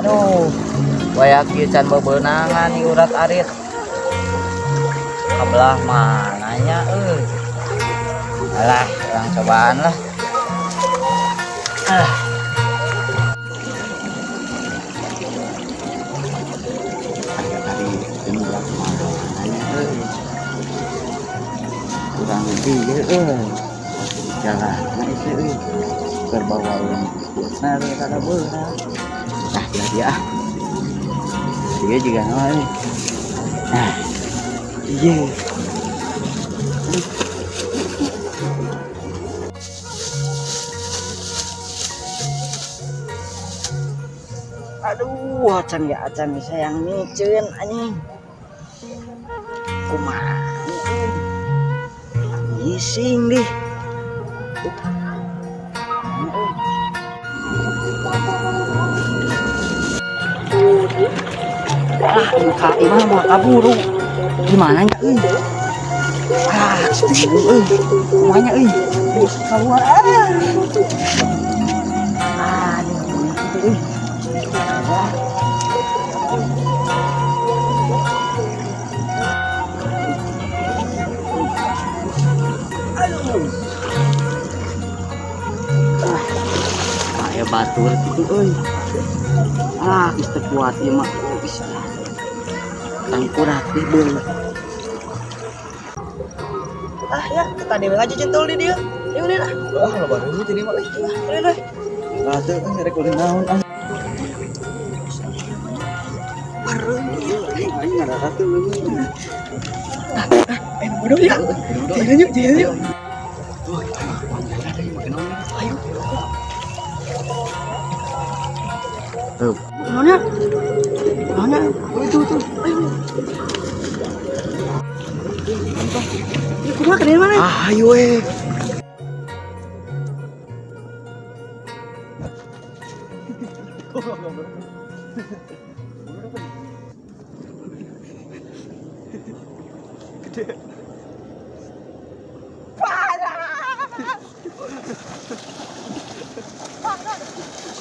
Aduh, waya kieu can bebenangan ieu urat arit. Kabelah mananya euy. Alah, urang cobaan lah. Ah. Ari belah mananya euy. Kurang lebih euy. Jalanna ieu euy. Keur bawa urang kuatna we kada beurang. Nah, dia dia ah. Dia juga nama euy. Nah. Iya. Aduh, acan ya acan sayang miceun anjing. Kumaha euy. Ngising dih. Ah, ka imah mah kaburu. Gimana nya euy? Ah, bingung euy. Kumaha nya euy? Keluar ah. Aduh, itu euy. Ah. Aduh. Ah, aya batur kitu euy. Ah, geus teu kuat ieu mah. Geus lah. Tangkurak deh beul. Ah ya, kita dewe aja jentul di dia. Ya udah lah. Wah, lo baru jadi mah euy. Udah lah. Lah teu kan rek ulin naon ah. Baru Aing ngarara teu euy. Eh, bodoh ya. Jalan yuk, jalan yuk. Tuh, ayo. Tuh. Mana? Mana? Oh, itu tuh. Ayo. Ini kumaha ke mana? Ah, ayo eh.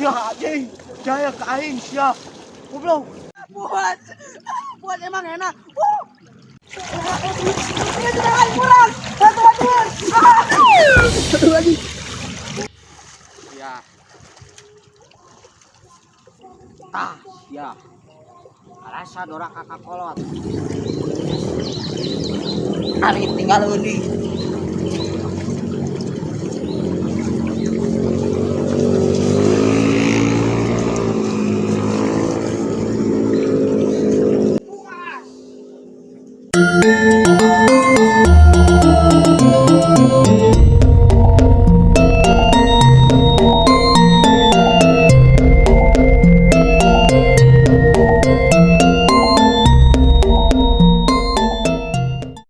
Sia anjing, jaya ke aing sia. Goblok. Buat. Buat emang enak. Ini sudah kurang. Satu lagi. Satu lagi. Ya. Tah, ya. Rasa dora kakak kolot. Ari tinggal euy.